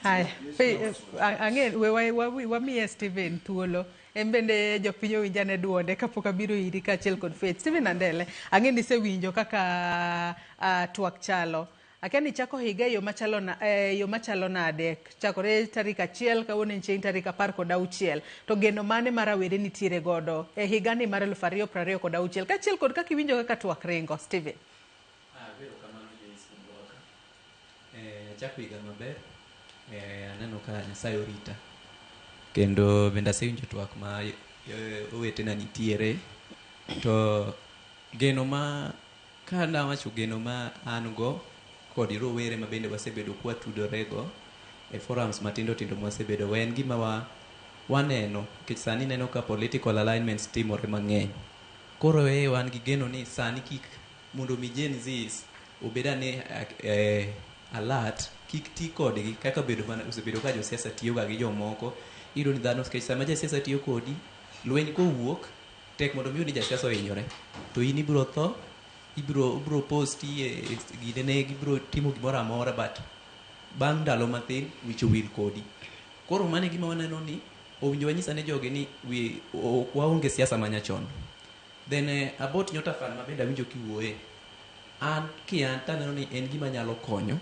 Haya, ang'e we wamiye Steven thuolo. En bende jopiny owinj ane duonde kapok abiro iri kaachiel kod Faith. Steven Andele, ang'e ni isewinjo kaka twak chalo. Akia ni chako higa e yo machalo na, yo machalo nade chakore tarik 1 kawuono en chieng' tarik 16 to geno mane ma rawere nitiere godo e higani mar 2026 kaachiel kod kaka iwinjo kaka twak ringo Steven. Erokamano Joyce Mbwaka. Achako higa maber. Aneno ka Nyasaye orita. Kendo bende asewinjo twak ma owetena nitiere. To geno ma ka nawacho geno ma an go kod rowere ma bende wasebedo kwatudore go e forums matindo tindo mwasebedo go en gima waneno nikech sani ineno ka political alignments timore mang'eny. Koro wan gi geno ni sani kik mondo mi Gen Zs obed ane alert kik ti kodgi kaka bedo mana osebedo ka josiasa tiyoga gi jomoko. Iyudo ni dhano nikech sama jasiasa tiyo kodi lweny kowuok tek mondo mi ni jasiasa ohinyore to in ibiro tho ibiro posti e ginene gibiro timo gimoro amora but bang' ndalo mathin wich owil kodi. Koro mano e gima waneno ni owinjo wanyis ane jogi ni waonge siasa manyachon. Then about Nyota Fund ma bende awinjo kiwuoye, an kian taneno ni en gima nyalo konyo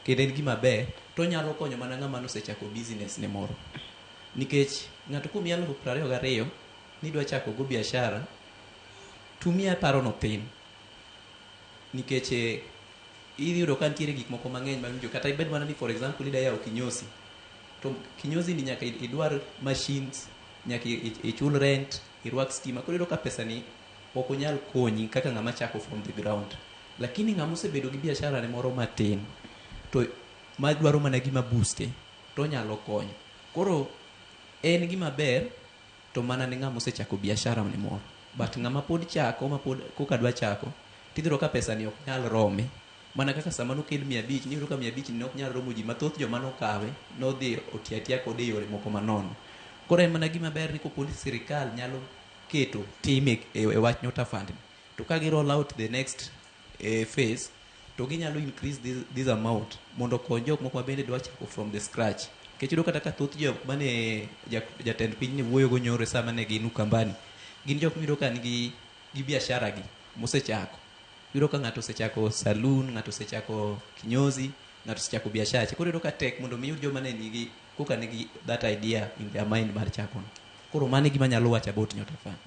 kendo en gima ber to onyalo konyo mana ng'ama nosechako business ne moro. Nikech ng'ato komiyi 22,000 ni idwa chako go biashara to miya paro no thin. Nikech iyudo ka nitiere gik moko mang'eny mawinjo kata ibed mana ni for example ida yawo kinyozi to kinyozi ni nyaka idwar machines nyaka ichul rent irwak stima koro iyudo ka pesa ni ok onyal konyi kaka ng'ama chako from the ground lakini ng'ama osebedo gi biashara ne moro matin to madwaro mana gima booste to onyalo konyo koro en gima ber to mana ne ng'ama osechako biashara ne moro but ng'ama pod chako ma pod koka dwa chako tidhiro ka pesa ni ok nyal rome mana kaka sama nokel 500 niyudo ka 500 ni ok nyal romo ji mathoth joma nokawe nodhi otiyo atiya kode e yore moko manono koro en mana gima ber ni kopo ni sirikal nyalo keto tim e wach Nyota Fund ni to ka gi roll out the next phase to ginyalo increase this amount mondo okony jok moko ma bende dwa chako from the scratch nikech iyudo kata ka thoth jok mane jatend piny ni wuoyo go nyoro sama ne gin Ukambani gin jok miyudo ka nigi gi biashara gi mosechako iyudo ka ng'ato osechako saloon ng'ato osechako kinyozi ng'ato osechako biashara koro iyudo ka tek mondo mi iyud joma ne nigi koka nigi that idea in their mind mar chako no koro mano e gima anyalo wacho about Nyota Fund.